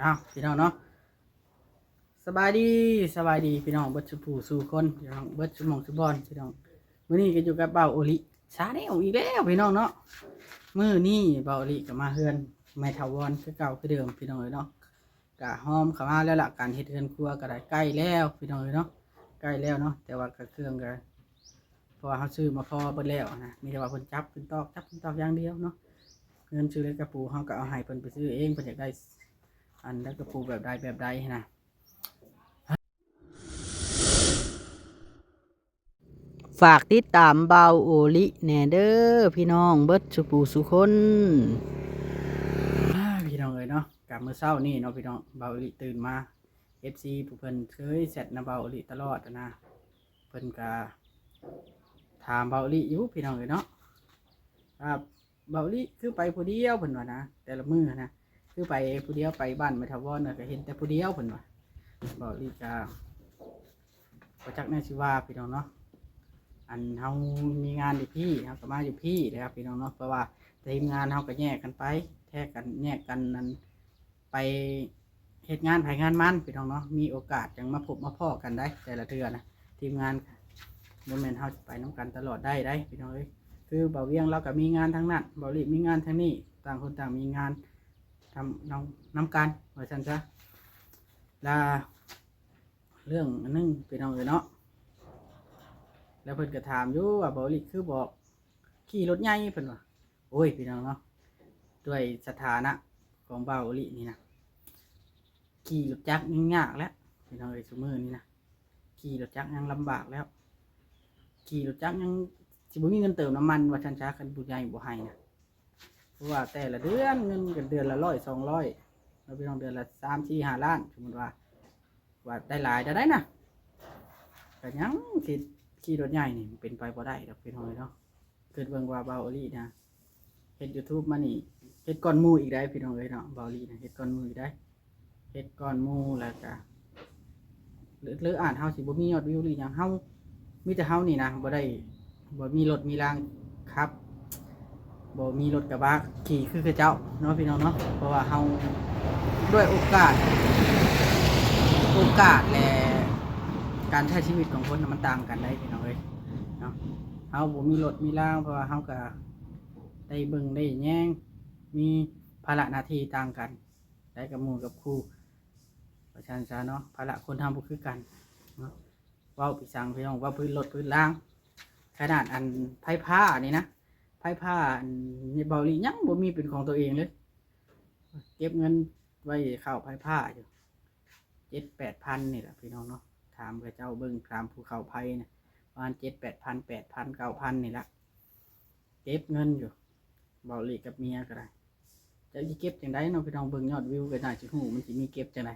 ອ້າວ ພີ່ນ້ອງເນາະ ສະບາຍດີ ສະບາຍດີພີ່ນ້ອງເບິດສູ່ຜູ້ສູ່ຄົນ ພີ່ນ້ອງເບິດສູ່ໝ່ອງສູ່ບ່ອນ ພີ່ນ້ອງ. ມື້ນີ້ກໍຢູ່ກັບບ່າວໂອລິຊາແນລອີກແລ້ວພີ່ນ້ອງເນາະ. ມື້ນີ້ບ່າວໂອລິກໍມາເຮືອນແມ່ຖາວອນຄືເກົ່າຄືເດີມພີ່ນ້ອງເອີຍເນາະ. ກະຫອມເຂົ້າມາແລ້ວລະ ການເຮັດເຮືອນຄົວກໍໄດ້ໃກ້ແລ້ວພີ່ນ້ອງເອີຍເນາະ ໃກ້ແລ້ວເນາະ. ແຕ່ວ່າກະເຄື່ອງກະ ເພາະວ່າເຮົາຊື້ມາພໍເບິດແລ້ວນະ ມີແຕ່ວ່າເພິ່ນຈັບເພິ່ນຕອກ ຈັບເພິ່ນຕອກຢ່າງດຽວເນາະ. ເງິນຊື້ເຫຼັກຕະປູເຮົາກໍເອົາໃຫ້ເພິ່ນໄປຊື້ເອງ ເພິ່ນຢາກໄດ້ອັນເຫຼັກຕະປູແບບໃດແບບໃດຫັ້ນນະ. ຝາກຕິດຕາມບ່າວໂອລິແດ່ເດີພີ່ນ້ອງເບິດສູ່ຜູ້ສູ່ຄົນ. ພີ່ນ້ອງເອີຍເນາະ ກະມື້ເຊົ້ານີ້ເນາະພີ່ນ້ອງ ບ່າວໂອລິຕື່ນມາ ເອັຟຊີ ຜູ້ເພິ່ນເຄີຍແຊັດນຳບ່າວໂອລິຕະຫຼອດຫັ້ນນະ ເພິ່ນກະຖາມບ່າວໂອລິຢູ່ພີ່ນ້ອງເອີຍເນາະ ວ່າ ບ່າວໂອລິຄືໄປຜູ້ດຽວ ເພິ່ນວ່ານະ ແຕ່ລະມື້ຫັ້ນນະ ຄືໄປຜູ້ດຽວ ໄປບ້ານແມ່ຖາວອນກໍເຫັນແຕ່ຜູ້ດຽວ ເພິ່ນວ່າ. ບ່າວໂອລິກໍບໍ່ຈັກແນວຊິວ່າພີ່ນ້ອງເນາະ ອັນເຮົາມີງານຢູ່ພີ້ ເຮົາກໍມາຢູ່ພີ້ແຫຼະພີ່ນ້ອງເນາະ ເພາະວ່າທີມງານເຮົາກໍແຍກກັນໄປ ແຍກກັນ ແຍກກັນ ອັນ ໄປເຮັດງານໃຜງານມັນພີ່ນ້ອງເນາະ. ມີໂອກາດຈັ່ງມາພົບມາພໍ້ກັນໄດ໋ ແຕ່ລະເທື່ອນະ ທີມງານ ບໍ່ແມ່ນເຮົາຈະໄປນຳກັນຕະຫຼອດໄດ້ໄດ໋ພີ່ນ້ອງເອີຍ. ຄືບ່າວວຽງລາວກໍມີງານທາງນັ້ນ ບ່າວໂອລິມີງານທາງນີ້ ຕ່າງຄົນຕ່າງມີງານທຳ ນຳ ນຳກັນວ່າຊັ້ນຊະ. ລະເລື່ອງອັນໜຶ່ງພີ່ນ້ອງເອີຍເນາະ ລະເພິ່ນກໍຖາມຢູ່ວ່າ ບ່າວໂອລິຄືບໍ່ຂີ່ລົດໃຫຍ່ ເພິ່ນວ່າ. ໂອ້ຍ ພີ່ນ້ອງເນາະ ດ້ວຍສະຖານະຂອງບ່າວໂອລິນີ້ນະ ຂີ່ລົດຈັກຍັງຍາກແຫຼະພີ່ນ້ອງເອີຍ ຊຸມື້ນີ້ນະ ຂີ່ລົດຈັກຍັງລຳບາກແລ້ວ ຂີ່ລົດຈັກຍັງຊິບໍ່ມີເງິນເຕີມນ້ຳມັນວ່າຊັ້ນຊະ ຄັນຜູ້ໃຫຍ່ບໍ່ໃຫ້ນະ. ເພາະວ່າແຕ່ລະເດືອນເງິນກໍເດືອນລະຮ້ອຍສອງຮ້ອຍເນາະພີ່ນ້ອງ ເດືອນລະສາມສີ່ຫ້າລ້ານ ສົມມຸດວ່າ ວ່າໄດ້ຫຼາຍໄດ້ນະ ກໍຍັງຊິຂີ່ລົດໃຫຍ່ນີ້ເປັນໄປບໍ່ໄດ້ດອກພີ່ນ້ອງເອີຍເນາະ. ຄິດເບິ່ງວ່າບ່າວໂອລິນະ ເຮັດ YouTube ມານີ້ ເຮັດກ່ອນໝູ່ອີກໄດ໋ພີ່ນ້ອງເອີຍເນາະ. ບ່າວໂອລິນະ ເຮັດກ່ອນໝູ່ອີກໄດ໋ ເຮັດກ່ອນໝູ່ ແລ້ວກະ ຫຼື ຫຼືອາດເຮົາຊິບໍ່ມີຍອດວິວ ຫຼືຫຍັງ ເຮົາ ມີແຕ່ເຮົານີ້ນະ ບໍ່ໄດ້ ບໍ່ມີລົດມີລາງຂັບ ບໍ່ມີລົດກະບະຂີ່ຄືເຂົາເຈົ້າເນາະພີ່ນ້ອງເນາະ. ເພາະວ່າເຮົາ ດ້ວຍໂອກາດ ໂອກາດ ແລະ ການໃຊ້ຊີວິດຂອງຄົນນະ ມັນຕ່າງກັນໄດ໋ພີ່ນ້ອງເອີຍເນາະ. ເຮົາບໍ່ມີລົດມີລາງ ເພາະວ່າເຮົາກະໄດ້ເບິ່ງໄດ້ແຍງ ມີພາລະໜ້າທີ່ຕ່າງກັນໄດ໋ກັບໝູ່ກັບຄູ່ ວ່າຊັ້ນຊະເນາະ. ພາລະຄົນເຮົາບໍ່ຄືກັນເນາະ. ເວົ້າໄປສັງພີ່ນ້ອງ ເວົ້າພື້ນລົດພື້ນລາງ ຂະໜາດອັນໄຟຟ້ານີ້ນະ ໄຟຟ້າອັນ ເບົາຫຼີຍັງບໍ່ມີເປັນຂອງຕົວເອງເລີຍ ເກັບເງິນໄວ້ເຂົ້າໄຟຟ້າຢູ່ ເຈັດແປດພັນນີ້ລະພີ່ນ້ອງເນາະ. ຖາມເຂົາເຈົ້າເບິ່ງ ຖາມຜູ້ເຂົ້າໄຟນະ ປະມານເຈັດແປດພັນ ແປດພັນ ເກົ້າພັນນີ້ລະ ເກັບເງິນຢູ່ ເບົາຫຼີກັບເມຍກໍໄດ້. ຈັກຊິເກັບຈັ່ງໃດເນາະພີ່ນ້ອງ ເບິ່ງຍອດວິວກໍໜ້າຊິຮູ້ ມັນຊິມີເກັບຈັ່ງໃດ.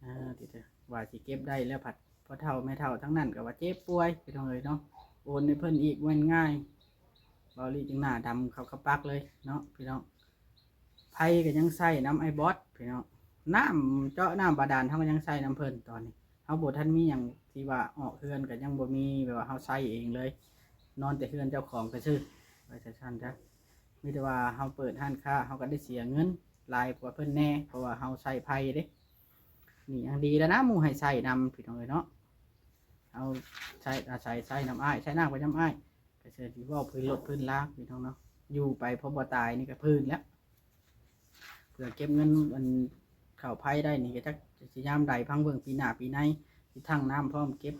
ອ່າ ທີ່ຈະວ່າຊິເກັບໄດ້ແລ້ວ ພັດພໍ່ເຖົ້າແມ່ເຖົ້າທັງນັ້ນກໍວ່າເຈັບປ່ວຍພີ່ນ້ອງເອີຍເນາະ ໂອນໃຫ້ເພິ່ນອີກບໍ່ແມ່ນງ່າຍ. ເບົາຫຼີຈຶ່ງໜ້າດຳເຂົ້າກັບປັກເລີຍເນາະພີ່ນ້ອງ. ໄຟກໍຍັງໃຊ້ນຳອ້າຍບອດພີ່ນ້ອງ ນ້ຳເຈາະນ້ຳບາດານເຮົາກໍຍັງໃຊ້ນຳເພິ່ນຕອນນີ້. ເຮົາບໍ່ທັນມີຫຍັງທີ່ວ່າອອກເຮືອນກໍຍັງບໍ່ມີ ແບບວ່າເຮົາໃຊ້ເອງເລີຍ ນອນແຕ່ເຮືອນເຈົ້າຂອງຊື່ໆ ວ່າຊັ້ນຊະ. ມີແຕ່ວ່າເຮົາເປີດຮ້ານຄ້າ ເຮົາກໍໄດ້ເສຍເງິນຫຼາຍກວ່າເພິ່ນແດ່ ເພາະວ່າເຮົາໃຊ້ໄຟເດ້. ນີ້ຍັງດີແລ້ວນະ ໝູ່ໃຫ້ໃຊ້ນຳພີ່ນ້ອງເອີຍເນາະ. ເຮົາໃຊ້ ອາໄສໃຊ້ນຳອ້າຍ ໃຊ້ນ້ຳກໍນຳອ້າຍ ກໍຊິເວົ້າພື້ນລົດພື້ນລາງພີ່ນ້ອງເນາະ. ຢູ່ໄປພໍບໍ່ຕາຍນີ້ກໍພື້ນແລ້ວ ເພື່ອເກັບເງິນອັນເຂົ້າໄຟໄດ້ນີ້ ກໍຈັກຊິຍາມໃດ ພັງເບິ່ງປີໜ້າປີໃນ ຊິທັງນ້ຳພ້ອມ ເກັບ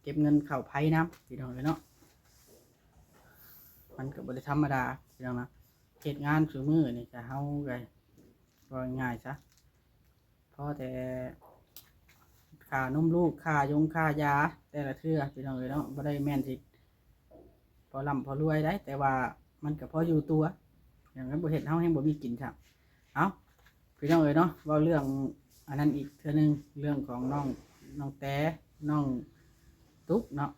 ເກັບເງິນເຂົ້າໄຟນຳພີ່ນ້ອງເອີຍເນາະ. ມັນກໍບໍ່ໄດ້ທຳມະດາພີ່ນ້ອງເນາະ. ເຮັດງານຊຸມື້ນີ້ກໍເຮົາກໍ ເວົ້າງ່າຍໆຊະ ພໍແຕ່ຄ່ານົມລູກ ຄ່າຢົງຄ່າຢາແຕ່ລະເທື່ອພີ່ນ້ອງເອີຍເນາະ. ບໍ່ໄດ້ແມ່ນຊິພໍລ່ຳພໍລວຍໃດ ແຕ່ວ່າມັນກໍພໍຢູ່ຕົວ ຫຍັງກໍບໍ່ເຮັດ ເຮົາແຮ່ງບໍ່ມີກິນຊ້ຳ. ເອົ້າ ພີ່ນ້ອງເອີຍເນາະ ເວົ້າເລື່ອງອັນນັ້ນອີກເທື່ອໜຶ່ງ ເລື່ອງຂອງນ້ອງ ນ້ອງແຕ ນ້ອງຕຸກເນາະ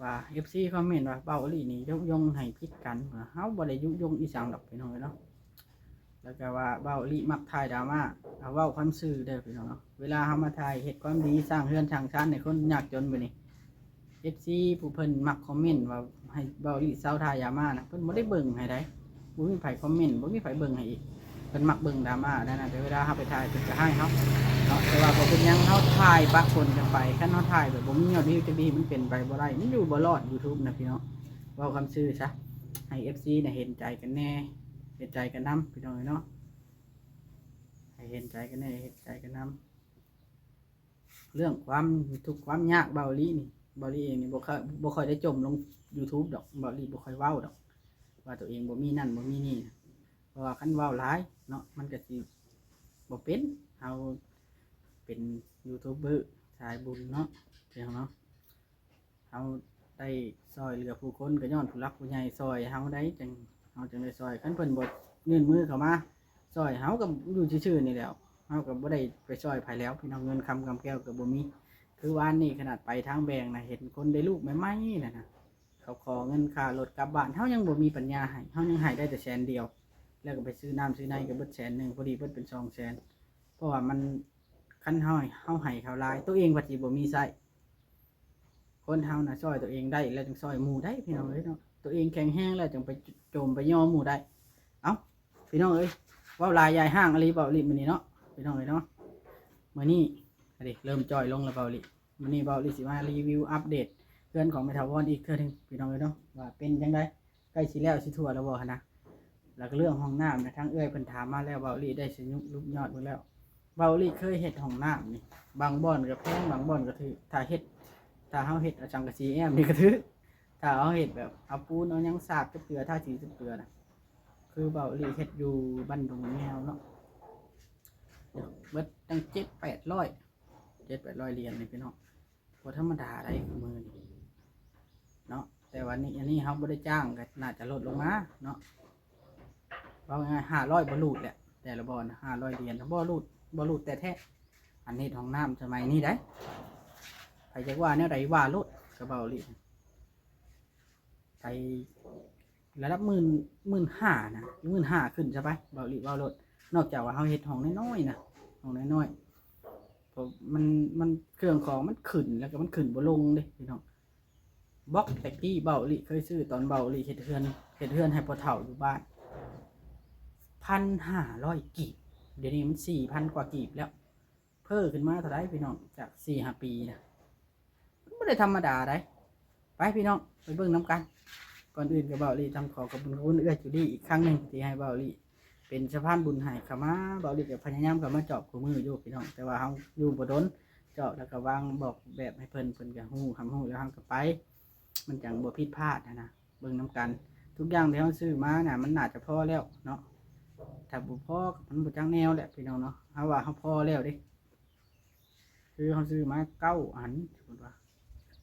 ວ່າເອັຟຊີຄອມເມັນວ່າ ເບົາອີ່ຫຼີນີ້ຍົກຍົງໃຫ້ຜິດກັນ. ເຮົາບໍ່ໄດ້ຍຸຍົງອີ່ສັງດອກພີ່ນ້ອງເອີຍເນາະ. ແລ້ວກໍວ່າເບົາອີ່ຫຼີມັກຖ່າຍດຣາມາ ເອົາເວົ້າຄວາມຊື່ເດີພີ່ນ້ອງເນາະ. ເວລາເຮົາມາຖ່າຍເຮັດຄວາມດີ ສ້າງເຮືອນສ້າງຊານໃຫ້ຄົນຍາກຈົນແບບນີ້ ເອັຟຊີຜູ້ເພິ່ນມັກຄອມເມັນວ່າໃຫ້ເບົາອີ່ຫຼີເຊົາຖ່າຍດຣາມານະ ເພິ່ນບໍ່ໄດ້ເບິ່ງໃຫ້ໃດ ບໍ່ມີໃຜຄອມເມັນ ບໍ່ມີໃຜເບິ່ງໃຫ້ອີກ. ເພິ່ນມັກເບິ່ງດຣາມານັ້ນນະ ແຕ່ເວລາເຮົາໄປຖ່າຍເພິ່ນກໍຮ້າຍເຮົາເນາະ. ແຕ່ວ່າບໍ່ເປັນຫຍັງ ເຮົາຖ່າຍປະປົນກັນໄປ. ຄັນເຮົາຖ່າຍແບບບໍ່ມີຍອດວິວຈັກດີ ມັນເປັນໄປບໍ່ໄດ້ ມັນຢູ່ບໍ່ລອດ YouTube ນະພີ່ນ້ອງ. ເວົ້າຄຳຊື່ຊະ ໃຫ້ ເອັຟຊີ ນະເຫັນໃຈກັນແດ່ ເຫັນໃຈກັນນຳ ພີ່ນ້ອງເອີຍເນາະ. ໃຫ້ເຫັນໃຈກັນແດ່ ເຫັນໃຈກັນນຳ. ເລື່ອງຄວາມທຸກຄວາມຍາກ ເບົາຫຼີນີ້ ເບົາຫຼີເອງນີ້ບໍ່ຄ່ອຍ ບໍ່ຄ່ອຍໄດ້ຈົ່ມລົງ YouTube ດອກ. ເບົາຫຼີບໍ່ຄ່ອຍເວົ້າດອກ ວ່າຕົວເອງບໍ່ມີນັ້ນບໍ່ມີນີ້ນະ. ເພາະວ່າຄັນເວົ້າຫຼາຍເນາະ ມັນກໍຊິບໍ່ເປັນ. ເຮົາເປັນຢູທູບເບີສາຍບຸນເນາະ ພີ່ນ້ອງເນາະ. ເຮົາໄດ້ຊ່ອຍເຫຼືອຜູ້ຄົນ ກໍຍ້ອນຜູ້ຫຼັກຜູ້ໃຫຍ່ຊ່ອຍເຮົາໄດ້ ຈັ່ງ ເຮົາຈຶ່ງໄດ້ຊ່ອຍ. ຄັນເພິ່ນບໍ່ຍື່ນມືເຂົ້າມາຊ່ອຍ ເຮົາກໍຢູ່ຊື່ໆນີ້ແຫຼ້ວ ເຮົາກໍບໍ່ໄດ້ໄປຊ່ອຍໃຜແລ້ວ ພີ່ນ້ອງ. ເງິນຄຳກຳແກ້ວກໍບໍ່ມີ. ຄືວານນີ້ຂະໜາດໄປທາງແບງນະ ເຫັນຄົນໄດ້ລູກໃໝ່ໆນັ້ນນະ ເຂົາຂໍເງິນຄ່າລົດກັບບ້ານ ເຮົາຍັງບໍ່ມີປັນຍາໃຫ້ ເຮົາຍັງໃຫ້ໄດ້ແຕ່ແສນດຽວ ແລ້ວກໍໄປຊື້ນ້ຳຊື້ໃນກໍເບິດແສນໜຶ່ງ ພໍດີເບິດເປັນສອງແສນ. ເພາະວ່າມັນ ຄັນເຮົາ ເຮົາໃຫ້ເຂົາຫຼາຍ ຕົວເອງພັດຊິບໍ່ມີໃຊ້. ຄົນເຮົານະຊ່ອຍຕົວເອງໄດ້ ແລ້ວຈຶ່ງຊ່ອຍໝູ່ໄດ້ ພີ່ນ້ອງເອີຍເນາະ. ຕົວເອງແຂງແຮງແລ້ວຈຶ່ງໄປໂຈມໄປຍໍໝູ່ໄດ້. ເອົ້າ ພີ່ນ້ອງເອີຍ ເວົ້າຫຼາຍຢາຍຮ່າງອີ່ຫຼີເບົາຫຼີມື້ນີ້ເນາະ ພີ່ນ້ອງເອີຍເນາະ. ມື້ນີ້ ອັນນີ້ເລີ່ມຈ່ອຍລົງແລ້ວເບົາຫຼີ. ມື້ນີ້ເບົາຫຼີຊິມາຣີວິວອັບເດດເຮືອນຂອງແມ່ຖາວອນອີກເທື່ອໜຶ່ງ ພີ່ນ້ອງເອີຍເນາະ ວ່າເປັນຈັ່ງໃດ ໃກ້ຊິແລ້ວຊິທົ່ວແລ້ວບໍ່ຫັ້ນນະ. ແລ້ວກໍເລື່ອງຫ້ອງນ້ຳນະ ທາງເອື້ອຍເພິ່ນຖາມມາແລ້ວ ເບົາຫຼີໄດ້ສະຫຼຸບຍອດເບິ່ງແລ້ວ. ເບົາຫຼີເຄີຍເຮັດຫ້ອງນ້ຳນີ້ ບາງບ່ອນກໍແພງ ບາງບ່ອນກໍຖືກ. ຖ້າເຮັດ ຖ້າເຮົາເຮັດເອົາສັງກະສີແອ້ມນີ້ກໍຖືກ. ຖ້າເຮົາເຮັດແບບເອົາປູນເອົາຫຍັງສາດຈັບເຈື່ອ ທາສີຈັບເກືອນະ ຄືເບົາຫຼີເຮັດຢູ່ບ້ານດົງແງວເນາະ ເບິດຕັ້ງເຈັດແປດຮ້ອຍ ເຈັດແປດຮ້ອຍຫຼຽນນີ້ ພີ່ນ້ອງ. ບໍ່ທຳມະດາໃດ ມື້ນີ້ເນາະ. ແຕ່ວ່ານີ້ ອັນນີ້ເຮົາບໍ່ໄດ້ຈ້າງ ກໍໜ້າຈະລົດລົງມາເນາະ. ເວົ້າງ່າຍໆ ຫ້າຮ້ອຍບໍ່ຫຼຸດແຫຼະ ແຕ່ລະບ່ອນ ຫ້າຮ້ອຍຫຼຽນ ບໍ່ຫຼຸດ ບໍ່ຫຼຸດແທ້ໆ. ອັນເຮັດຫ້ອງນ້ຳສະໄໝນີ້ໃດ໋ ໃຜຢາກວ່າແນວໃດວ່າໂລດ ກໍເວົ້າອີ່ຫຼີ ໄປລະດັບໝື່ນ ໝື່ນຫ້ານະ ໝື່ນຫ້າຂຶ້ນຊະໄປ ເວົ້າອີ່ຫຼີ ເວົ້າໂລດ. ນອກຈາກວ່າເຮົາເຮັດຫ້ອງນ້ອຍໆນະ ຫ້ອງນ້ອຍໆ ເພາະມັນ ມັນ ເຄື່ອງຂອງມັນຂຶ້ນ ແລ້ວກໍມັນຂຶ້ນບໍ່ລົງເດ້ ພີ່ນ້ອງ. ບລັອກແຕ່ກີ້ເບົາອີ່ຫຼີເຄີຍຊື້ ຕອນເບົາອີ່ຫຼີເຮັດເຮືອນ ເຮັດເຮືອນໃຫ້ພໍ່ເຖົ້າຢູ່ບ້ານ ພັນຫ້າຮ້ອຍກີບ ດຽວນີ້ມັນສີ່ພັນກວ່າກີບແລ້ວ. ເພີ່ມຂຶ້ນມາເທົ່າໃດ ພີ່ນ້ອງ ຈາກສີ່ຫ້າປີນະ ມັນບໍ່ໄດ້ທຳມະດາໃດ໋. ໄປ ພີ່ນ້ອງ ໄປເບິ່ງນຳກັນ. ກ່ອນອື່ນກໍເບົາອີ່ຫຼີຕ້ອງຂໍຂອບຄຸນຂອບຄຸນເອື້ອຍຈູດີອີກຄັ້ງໜຶ່ງ ທີ່ໃຫ້ເບົາອີ່ຫຼີເປັນສະພານບຸນໃຫ້ເຂົ້າມາ. ເບົາອີ່ຫຼີກໍພະຍາຍາມເຂົ້າມາຈອບຄູ່ມື້ຢູ່ ພີ່ນ້ອງ ແຕ່ວ່າເຮົາຢູ່ບໍ່ດົນ ຈອບແລ້ວກໍວາງບອກແບບໃຫ້ເພິ່ນ ເພິ່ນກໍຮູ້ ຮັບຮູ້ແລ້ວເຮົາກໍໄປ ມັນຈັ່ງບໍ່ຜິດພາດຫັ້ນນະ. ເບິ່ງນຳກັນ ທຸກຢ່າງທີ່ເຮົາຊື້ມານະ ມັນໜ້າຈະພໍແລ້ວເນາະ. ຖ້າບໍ່ພໍກໍມັນບໍ່ຈັກແນວແຫຼະ ພີ່ນ້ອງເນາະ. ເຮົາວ່າເຮົາພໍແລ້ວເດ້ ຄືເຮົາຊື້ມາເກົ້າອັນ ສົມມຸດວ່າ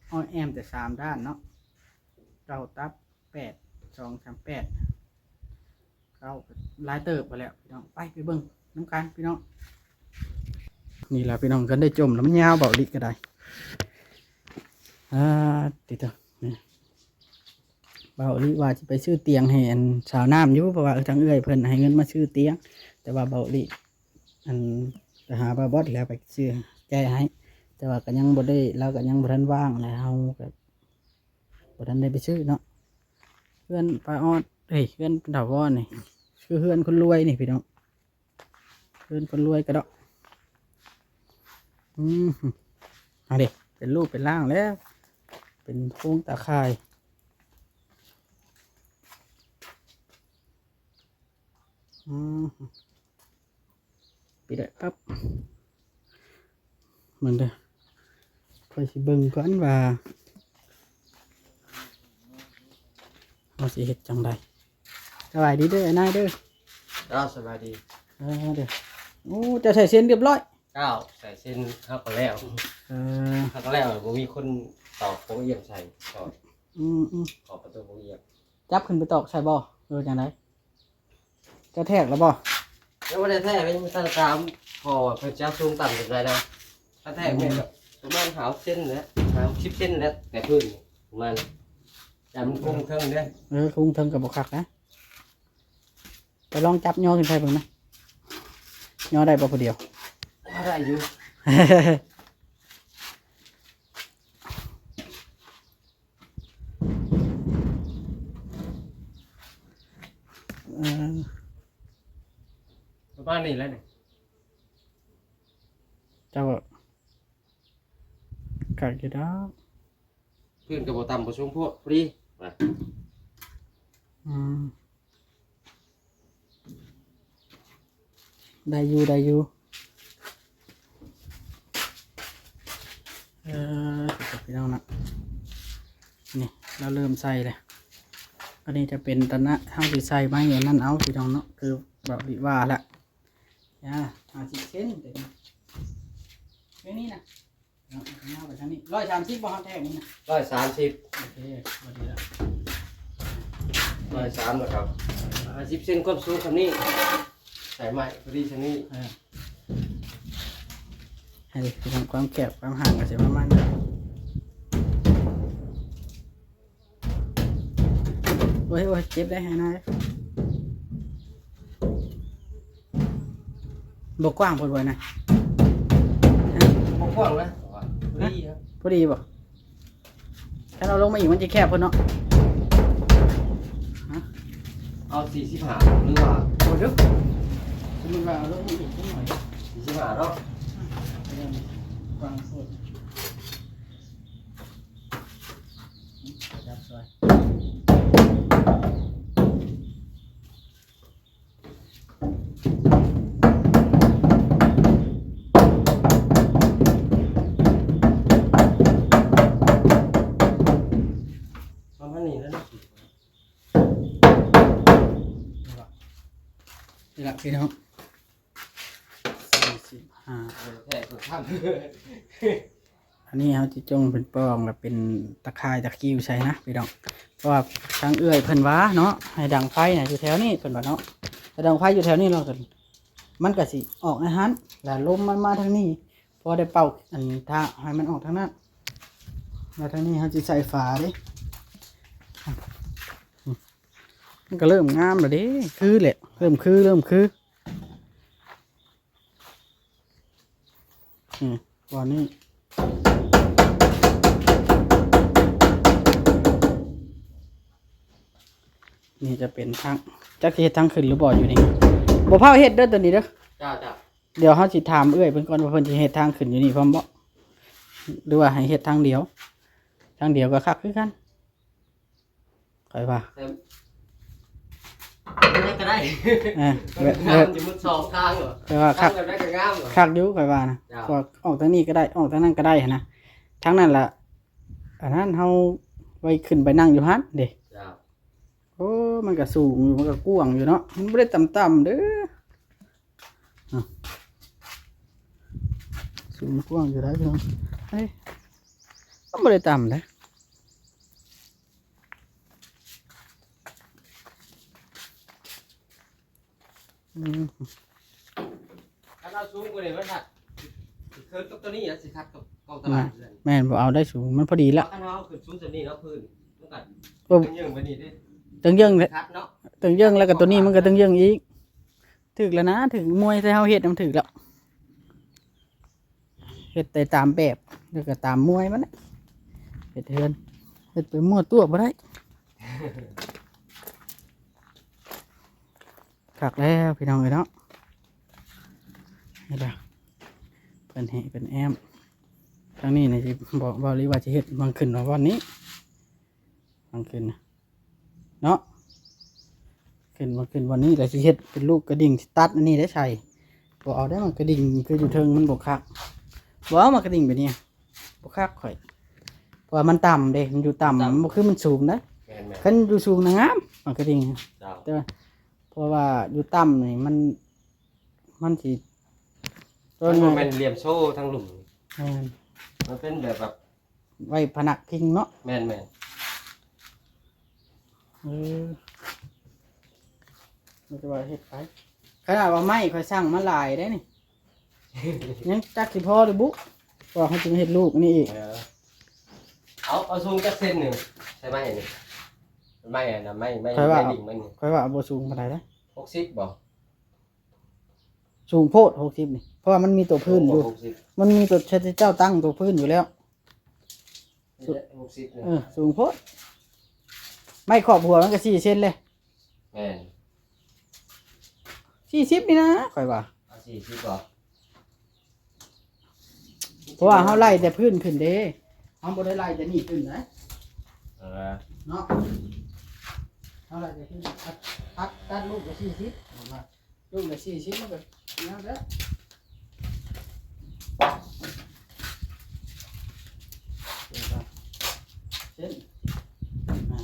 ເຮົາແອ້ມແຕ່ສາມດ້ານເນາະ ເກົ້າ ຕັບ ແປດ ສອງ ສາມ ແປດ ເກົ້າ ຫຼາຍເຕີບໄປແລ້ວ ພີ່ນ້ອງ. ໄປ ໄປເບິ່ງນຳກັນ ພີ່ນ້ອງ. ນີ້ລະ ພີ່ນ້ອງ ຄັນໄດ້ຈົ່ມລຳຍາວ ເບົາອີ່ຫຼີກໍໄດ້. ອ່າ ຕິດຕໍ່ ນີ້ ເບົາອີ່ຫຼີວ່າຊິໄປຊື້ຕຽງໃຫ້ອັນສາວນ້ຳຢູ່ ເພາະວ່າທາງເອື້ອຍເພິ່ນໃຫ້ເງິນມາຊື້ຕຽງ ແຕ່ວ່າເບົາອີ່ຫຼີ ອັນ ໄປຫາບ່າວບອດແລ້ວໄປຊື້ແກ້ໃຫ້ ແຕ່ວ່າກໍຍັງບໍ່ໄດ້ ລາວກໍຍັງບໍ່ທັນວ່າງ ແລ້ວເຮົາກໍບໍ່ທັນໄດ້ໄປຊື້ເນາະ. ເຮືອນປ້າອອດ ເອີຍ ເຮືອນຖາວອນນີ້ ຄືເຮືອນຄົນລວຍນີ້ ພີ່ນ້ອງ ເຮືອນຄົນລວຍກະເດາະ. ອືມ ເອົາເດ ເປັນຮູບເປັນຮ່າງແລ້ວ ເປັນໂຄງຕາຂ່າຍ. ອືມ ປິດໄດ້ປັບ ເບິ່ງເດີ ຂ້ອຍຊິເບິ່ງກ່ອນວ່າເຮົາຊິເຮັດຈັ່ງໃດ. ສະບາຍດີເດີອ້າຍນາຍເດີ. ເຈົ້າ ສະບາຍດີ. ເອີ ເດີ ໂອ້ ເຈົ້າໃສ່ເຊັນຮຽບຮ້ອຍ. ເຈົ້າ ໃສ່ເຊັນເຮົາກໍແລ້ວ. ເອີ ເຮົາກໍແລ້ວ ບໍ່ມີຄົນຕອກໂປະອຽມໃສ່. ອືມໆ ຂອບປະຕູໂປະອຽມ. ຈັບຂຶ້ນໄປຕອກໃສ່ບໍ່ ຫຼືຈັ່ງໃດ? ເຈົ້າແທກແລ້ວບໍ່? ຍັງບໍ່ໄດ້ແທກເລີຍ ຍັງບໍ່ທັນຖາມພໍ່ວ່າເພິ່ນຈະເອົາສູງຕ່ຳສ່ຳໃດນະ. ຖ້າແທກແມ່ນແບບປະມານຫ້າສິບເຊັນແຫຼະ ຫ້າສິບເຊັນແຫຼະ ແຕ່ພື້ນປະມານ ຢ້ານມັນໂຄ້ງເທິງເດ້. ເອີ ໂຄ້ງເທິງກໍບໍ່ຄັກນະ. ໄປລອງຈັບຍໍຂຶ້ນໃສ່ເບິ່ງນະ. ຍໍໄດ້ບໍ່ຜູ້ດຽວ? ພໍໄດ້ຢູ່. ເອີ ປະມານນີ້ແຫຼະນີ້ ເຈົ້າກໍຄັກຢູ່ດອກ. ພື້ນກໍບໍ່ຕ່ຳບໍ່ສູງໂພດ ພໍດີ. ອືມ ໄດ້ຢູ່ ໄດ້ຢູ່. ເອີ ພີ່ນ້ອງນະ ນີ້ລາວເລີ່ມໃສ່ແລ້ວ. ອັນນີ້ຈະເປັນຕະນະ ເຮົາຊິໃສ່ໄມ້ອັນນັ້ນເອົາ ພີ່ນ້ອງເນາະ ຄືເວົ້າດີວ່າແຫຼະ. ຍາ ຫ້າສິບເຊັນ ແບບນີ້ນະ. ເອົາ ເອົາໄປທາງນີ້ ຮ້ອຍສາມສິບບໍ່ ຮອດແທ້ນີ້ນະ? ຮ້ອຍສາມສິບ. ໂອເຄ ພໍດີລະ ຮ້ອຍສາມແລ້ວກໍ ຫ້າສິບເຊັນ ຄວາມສູງສ່ຳນີ້ ໃສ່ໄມ້ພໍດີສ່ຳນີ້. ເອີ ໃຫ້ເບິ່ງຄວາມແຄບຄວາມຫ່າງກໍຊິປະມານນີ້. ໂອ້ຍ ໂອ້ຍ ເຈັບໄດ໋ ໃຫ້ນາຍ. ບໍ່ກວ້າງໂພດບໍ່ນາຍ? ຮະ? ບໍ່ກວ້າງນະ ພໍດີ ພໍດີບໍ່? ຄັນເອົາລົງມາອີກມັນຈະແຄບໂພດເນາະ. ຮະ? ເອົາສີ່ສິບຫ້າ ຫຼືວ່າ ໂອ້ ເດີ ສົມມຸດວ່າເອົາລົງມາອີກຈັກໜ້ອຍ ສີ່ສິບຫ້າເນາະ. ກວ້າງໂພດ. ປະມານນີ້ແຫຼະເນາະ. ນີ້ລະ ນີ້ລະພີ່ນ້ອງ ສີ່ສິບຫ້າ ແທ້ເພິ່ນທຳ. ອັນນີ້ເຮົາຈະຈົ່ງເປັນປ່ອງ ແລ້ວເປັນຕະຂ່າຍຕະຄິວໃສ່ນະພີ່ນ້ອງ. ເພາະວ່າທາງເອື້ອຍເພິ່ນວ່າເນາະ ໃຫ້ດັງໄຟນະຢູ່ແຖວນີ້ ເພິ່ນວ່າເນາະ. ແຕ່ດັງໄຟຢູ່ແຖວນີ້ເນາະ ມັນກະຊິອອກໃນຫັ້ນ ແລ້ວລົມມັນມາທາງນີ້ ພໍໄດ້ເປົ່າ ອັນ ຖ້າໃຫ້ມັນອອກທາງນັ້ນ. ແລ້ວທາງນີ້ເຮົາຊິໃສ່ຝາເດ້. ມັນກະເລີ່ມງາມແລ້ວເດ້ ຄືແຫຼະ ເລີ່ມຄື ເລີ່ມຄື. ນີ້ ບ່ອນນີ້ ນີ້ຈະເປັນທາງ ຈັກຊິເຮັດທາງຂຶ້ນຫຼືບໍ່ຢູ່ນີ້. ບໍ່ພາວເຮັດເດີໂຕນີ້ເດີ. ເຈົ້າ ເຈົ້າ. ດຽວເຮົາຊິຖາມເອື້ອຍເພິ່ນກ່ອນວ່າເພິ່ນຊິເຮັດທາງຂຶ້ນຢູ່ນີ້ພ້ອມບໍ່ ຫຼືວ່າໃຫ້ເຮັດທາງດຽວ? ທາງດຽວກໍຄັກຄືກັນ. ຂ້ອຍວ່າ ແຕ່ ແບບໃດກໍໄດ້ ເອີ ແບບ ແບບ ງາມຢູ່ໝົດສອງທາງເນາະ ຂ້ອຍວ່າຄັກ ທາງແບບໃດກໍງາມເນາະ ຄັກຢູ່ ຂ້ອຍວ່ານະ. ເຈົ້າ ເພາະວ່າອອກທາງນີ້ກໍໄດ້ ອອກທາງນັ້ນກໍໄດ້ຫັ້ນນະ. ທາງນັ້ນລະ ອັນນັ້ນເຮົາໄວ້ຂຶ້ນໄປນັ່ງຢູ່ຫັ້ນເດ້. ເຈົ້າ ໂອ້ ມັນກໍສູງຢູ່ ມັນກໍກວ້າງຢູ່ເນາະ ມັນບໍ່ໄດ້ຕ່ຳໆເດີ. ອ່ະ ສູງກວ້າງຢູ່ໄດ໋ພີ່ນ້ອງເອີຍ ມັນບໍ່ໄດ້ຕ່ຳເດ້. ອືມ ຄັນເອົາສູງກວ່ານີ້ມັນຄັດ ຊິເຄີນກັບໂຕນີ້ ຊິຂັດກັບກອງຕະຫຼາດ. ແມ່ນ ບໍ່ເອົາໄດ້ສູງ ມັນພໍດີລະ. ຄັນເຮົາເອົາຂຶ້ນສູງສ່ຳນີ້ເນາະ ພື້ນມັນກໍ ໂອ້ ເຖິງເຢິງໄປນີ້ເດ້ ເຖິງເຢິງແຫຼະ ຄັດເນາະ ເຖິງເຢິງແລ້ວກໍໂຕນີ້ມັນກໍເຖິງເຢິງອີກ. ຖືກແລ້ວນະ ຖືກມວຍ ແຕ່ເຮົາເຮັດມັນຖືກແລ້ວ ເຮັດໄດ້ຕາມແບບ ແລ້ວກໍຕາມມວຍມັນແຫຼະ ເຮັດເຮືອນ ເຮັດໄປມົ້ວຕົວະບໍ່ໄດ້. ຄັກແລ້ວພີ່ນ້ອງເອີຍເນາະ ນີ້ລະ ເພິ່ນໃຫ້ເພິ່ນແອ້ມ ທາງນີ້ນະ ຊິບອກ ເວົ້າລີວ່າຊິເຮັດມັງຂຶ້ນວ່າບ່ອນນີ້ ມັງຂຶ້ນນະ ເນາະ ຂຶ້ນມາຂຶ້ນວັນນີ້ ແລ້ວຊິເຮັດເປັນລູກກະດິ່ງ ຊິຕັດອັນນີ້ໄດ້ໃສ່ ບໍ່ເອົາໄດ້ໝາກກະດິ່ງ ຄືຢູ່ເທິງມັນບໍ່ຄັກ ບໍ່ເອົາໝາກກະດິ່ງແບບນີ້ ບໍ່ຄັກຂ້ອຍ ເພາະວ່າມັນຕ່ຳເດ້ ມັນຢູ່ຕ່ຳ ຕ່ຳ ມັນບໍ່ຄືມັນສູງນະ. ແມ່ນໆ ຄັນຢູ່ສູງນະງາມໝາກກະດິ່ງ ເຈົ້າ ແຕ່ວ່າ ເພາະວ່າຢູ່ຕ່ຳນີ້ມັນ ມັນຊິ ມັນບໍ່ແມ່ນຫຼ່ຽມໂສ້ທາງລຸ່ມ ແມ່ນ ມັນເປັນແບບ ແບບ ໄວ້ພະນັກພິງເນາະ. ແມ່ນໆ ເອີ ມັນຈະວ່າເຮັດໄປ ຂະໜາດວ່າໄມ້ຂ້ອຍສັ່ງມາຫຼາຍເດ້ນີ້ ຍັງຈັກຊິພໍຫຼືບຸ ວ່າເຮົາຈຶ່ງເຮັດລູກອັນນີ້ອີກ. ເອີ ເອົາ ເອົາສູງຈັກເຊັນໜຶ່ງ ໃສ່ໄມ້ນີ້ ໄມ້ອັນນະ ໄມ້ ໄມ້ ຂ້ອຍວ່າ ໄມ້ດິ້ງມັນນີ້ ຂ້ອຍວ່າເອົາບໍ່ສູງປານໃດເດ້ ຫົກສິບບໍ່? ສູງໂພດ ຫົກສິບນີ້ ເພາະວ່າມັນມີຕົວພື້ນຢູ່ ຫົກສິບ ມັນມີຕົວ ເຈົ້າຕັ້ງຕົວພື້ນຢູ່ແລ້ວ. ຫົກສິບ ເອີ ສູງໂພດ ໄມ້ຂອບຫົວມັນກໍສີ່ເຊັນເລີຍ. ແມ່ນ ສີ່ສິບນີ້ນະ ຂ້ອຍວ່າ ເອົາສີ່ສິບບໍ? ເພາະວ່າເຮົາໄລ່ແຕ່ພື້ນຂຶ້ນເດ້ ເຮົາບໍ່ໄດ້ໄລ່ແຕ່ນີ້ຂຶ້ນນະ ເອີ ເນາະ ເຮົາໄລ່ແຕ່ພື້ນ ຕັດ ຕັດ ຕັດລູກລະສີ່ສິບ ເຫັນບໍ່? ລູກລະສີ່ສິບ ມັນກໍແນວເດີ ເສັ້ນ ອ່າ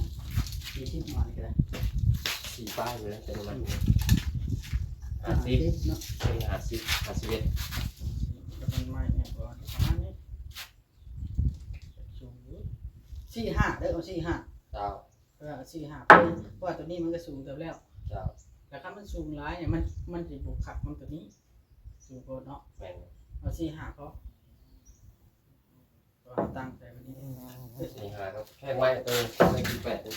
ສີ່ສິບ ມານີ້ກໍໄດ້ ສີ່ປາຍເລີຍ ແຕ່ວ່າມັນ ຫ້າສິບ ຫ້າສິບເນາະ ເອີ ຫ້າສິບ ຫ້າສິບເອັດ ແລ້ວມັນມາແນວປະມານນີ້ ສູງຢູ່ ສີ່ຫ້າ ເດີ ເອົາສີ່ຫ້າ ເຈົ້າ. ເອີ ສີ່ຫ້າ ເພາະວ່າໂຕນີ້ມັນກໍສູງເຕີບແລ້ວ ເຈົ້າ ແລ້ວຄັນມັນສູງຫຼາຍນີ້ ມັນ ມັນຊິບໍ່ຄັກນຳໂຕນີ້ ສູງໂພດເນາະ ແມ່ນ ເອົາສີ່ຫ້າພໍ ເພາະວ່າເຮົາຕັ້ງໃສ່ແບບນີ້ ສີ່ຫ້າ ກໍແພງໄວ້ໂຕນີ້ ແພງແປດນີ້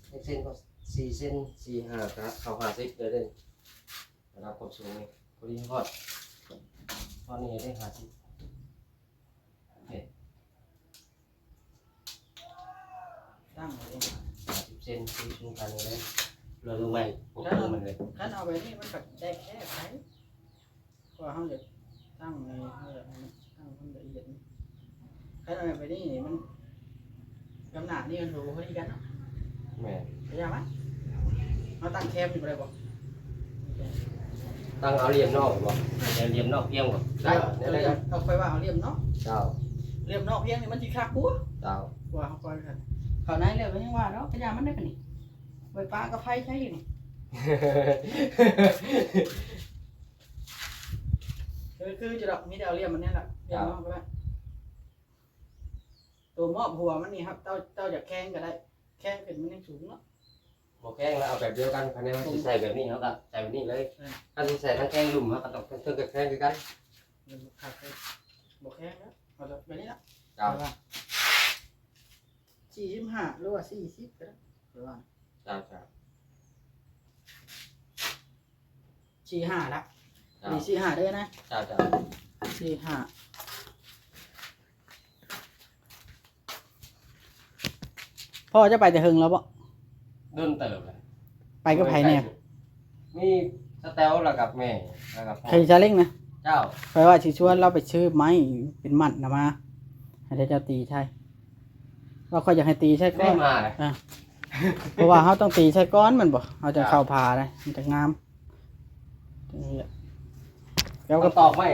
ເຮັດເສັ້ນກໍສີ່ເສັ້ນ ສີ່ຫ້າ ກໍເຂົ້າຫ້າສິບເລີຍເດ້ ລະດັບຄວາມສູງນີ້ ພໍດີຮອດ ຮອດນີ້ໄດ້ຫ້າສິບ ໂອເຄ ຕັ້ງໄວ້ເດ້ ຫ້າສິບເຊັນ ທີ່ສູງກັນເລີຍ ລວມລົງໄວ້ ປົກລົງມັນເລີຍ ຄັນເອົາແບບນີ້ມັນກໍໄດ້ແຄບໄປ ເພາະວ່າເຮົາຢາກຕັ້ງໃຫ້ ເຮົາຢາກໃຫ້ມັນຕັ້ງໃຫ້ມັນລະອຽດ ຄັນເອົາແບບນີ້ມັນ ນ້ຳໜັກນີ້ມັນບໍ່ພໍດີກັນເນາະ ແມ່ນ ໄປຢາມາ ເຮົາຕັ້ງແຄມນີ້ບໍ່ໄດ້ບໍ່? ຕັ້ງເອົາຫຼ່ຽມນອກບໍ່? ເອົາຫຼ່ຽມນອກພຽງບໍ່? ໄດ້ ເອົາ ເອົາ ເອົາ ຂ້ອຍວ່າເອົາຫຼ່ຽມນອກ ເຈົ້າ ຫຼ່ຽມນອກພຽງນີ້ມັນຊິຄັກກວ່າ ເຈົ້າ ກວ່າເຮົາຄ່ອຍ ເຂົ້າໃນແລ້ວກໍຍັງວ່າດອກ ກະຢ່າມັນໄດ້ປານນີ້ ໄວ້ປະກັບໄຟໃຊ້ຢູ່ນີ້ ຄື ຄືຢູ່ດອກ ມີແຕ່ເອົາຫຼ່ຽມມັນນີ້ລະ ຫຼ່ຽມນອກກໍໄດ້ ໂຕມອບຫົວມັນນີ້ ເຈົ້າ ເຈົ້າຢາກແຄງກໍໄດ້ ແຄງຂຶ້ນມັນຍັງສູງເນາະ ບໍ່ແຄງແລ້ວ ເອົາແບບດຽວກັນ ຄັນແມ່ນເຮົາຊິໃສ່ແບບນີ້ ເຮົາກໍໃສ່ແບບນີ້ເລີຍ ເອີ ຄັນຊິໃສ່ທັງແຄງລຸ່ມ ເຮົາກໍຕ້ອງເທິງກັບແຄງຄືກັນ ມັນຄັກເລີຍ ບໍ່ແຄງແລ້ວ ເອົາແບບນີ້ລະ ເຈົ້າ ແຕ່ວ່າສີ່ສິບຫ້າ ຫຼືວ່າສີ່ສິບກໍໄດ້ ແຕ່ວ່າ ເຈົ້າ ເຈົ້າ. ສີ່ຫ້າລະ ເຈົ້າ ນີ້ສີ່ຫ້າເດີນະ ເຈົ້າ ເຈົ້າ ສີ່ຫ້າ ພໍ່ເຈົ້າໄປແຕ່ເຫິງແລ້ວບໍ່? ດົນເຕີບແລ້ວ ໄປກັບໃຜແດ່? ມີສະແຕວ ແລ້ວກັບແມ່ ແລ້ວກັບພໍ່ ຂີ່ຊາເລັ້ງນະ ເຈົ້າ ຂ້ອຍວ່າຊິຊວນລາວໄປຊື້ໄມ້ເປັນມັດນະມາ ໃຫ້ເຈົ້າຕີໃສ່ ວ່າຂ້ອຍຢາກໃຫ້ຕີໃສ່ກ່ອນ ໄດ້ມາ ອ່າ ເພາະວ່າເຮົາຕ້ອງຕີໃສ່ກ່ອນແມ່ນບໍ່? ເຮົາຈັ່ງເຂົ້າຜາໄດ້ ມັນຈະງາມ ແລ້ວກໍຕອກໄມ້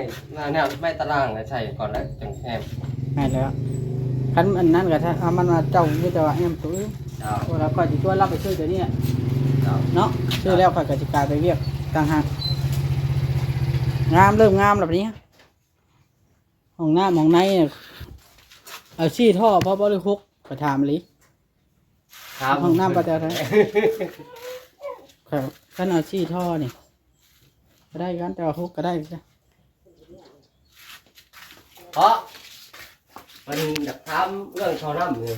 ແນວໄມ້ຕາລ່າງໃສ່ກ່ອນ ແລ້ວຈັ່ງແອ້ມ ແມ່ນແລ້ວ ຄັນອັນນັ້ນກໍຖ້າເອົາມັນມາເຈົ້າມີແຕ່ວ່າແອ້ມໂຕອື່ນ ເຈົ້າ ເພາະວ່າຂ້ອຍຊິຊວນລາວໄປຊື້ໂຕນີ້ ເຈົ້າ ເນາະ ຊື້ແລ້ວຂ້ອຍກໍຊິກາຍໄປວຽກຕ່າງຫາກ ງາມ ເລີ່ມງາມແລ້ວບັດນີ້ ຫ້ອງນ້ຳຫ້ອງໃນ ເອົາສີ່ທໍ່ພໍບໍ່ ຫຼື ຫົກ ຂ້ອຍຖາມອີ່ຫຼີ ຖາມຫ້ອງນ້ຳປະຈຳ ຄັນເອົາສີ່ທໍ່ນີ້ກໍໄດ້ກັນ ແຕ່ວ່າຫົກກໍໄດ້ ເພາະເພິ່ນຢາກຖາມເລື່ອງທໍ່ນ້ຳນີ້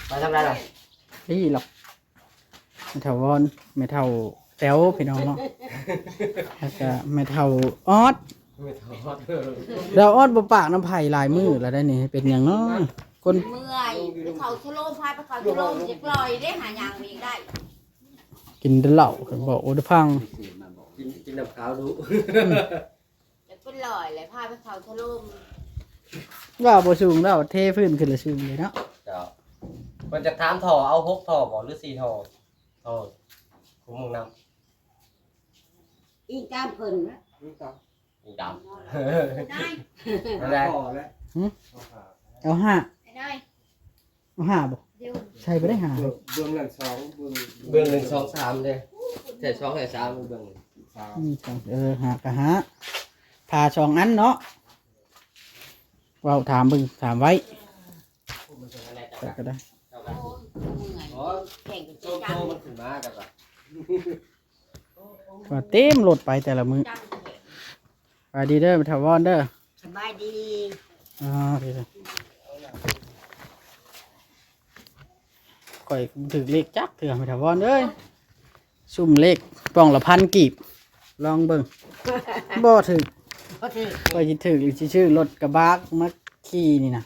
ໄປທາງໃດລະ? ນີ້ລະ ແມ່ເຖົ້າວອນ ແມ່ເຖົ້າແຕວ ພີ່ນ້ອງເນາະ ແລ້ວກະແມ່ເຖົ້າອອດ ແມ່ເຖົ້າອອດ ແລ້ວອອດບໍ່ປາກນຳໃຜຫຼາຍມື້ແລ້ວໄດ໋ນີ້ ເປັນຫຍັງເນາະ? ຄົນເມື່ອຍ ໄປເຂົ້າສະໂລມ ພາໄປເຂົ້າສະໂລມ ຈະປ່ອຍເດ້ ຫາຫຍັງອີກໄດ້ ກິນແຕ່ເຫຼົ້າ ບອກໂອດະພັງ ກິນ ກິນນ້ຳຂາວດຸ ຈະເປັນລອຍແຫຼະ ພາໄປເຂົ້າສະໂລມ ວ່າບໍ່ສູງແລ້ວ ເທພື້ນຂຶ້ນລະສູງເລີຍເນາະ ເຈົ້າ ເພິ່ນຈະຖາມທໍ່ ເອົາຫົກທໍ່ບໍ່ ຫຼື ສີ່ທໍ່? ໂອ້ ຜູ້ມຸ່ງນຳ ອີງຕາມເພິ່ນນະ ອີງຕາມ ອີງຕາມ ໄດ້ ໄດ້ ພໍແລ້ວ ຫື? ເອົາຫ້າ ເອົາຫ້າ ໄດ້ ເອົາຫ້າບໍ່? ໃສ່ບໍ່ໄດ້ຫ້າ ເບື້ອງ ເບື້ອງນັ້ນສອງ ເບື້ອງ ເບື້ອງໜຶ່ງ ສອງ ສາມເດ້ ໃສ່ສອງ ໃສ່ສາມ ເບື້ອງສາມ ອືມ ເອີ ຫ້າກໍຫ້າ ຜ່າສອງອັນເນາະ ເວົ້າຖາມເບິ່ງ ຖາມໄວ້ ກໍໄດ້ ໂອ້ຍ ເມື່ອຍ ໂຕ ໂຕມັນຂຶ້ນມາກໍ ວ່າເຕັມລົດໄປແຕ່ລະມື້ ສະບາຍດີເດີ ແມ່ຖາວອນເດີ ສະບາຍດີ ອໍ ຂ້ອຍບໍ່ຖືກເລກຈັກເທື່ອ ແມ່ຖາວອນເອີຍ ຊຸມເລກປ່ອງລະພັນກີບ ລອງເບິ່ງ ບໍ່ຖືກ ບໍ່ຖືກ ຂ້ອຍຊິຖືກ ຊິຊື້ລົດກະບະມາຂີ່ນີ້ນະ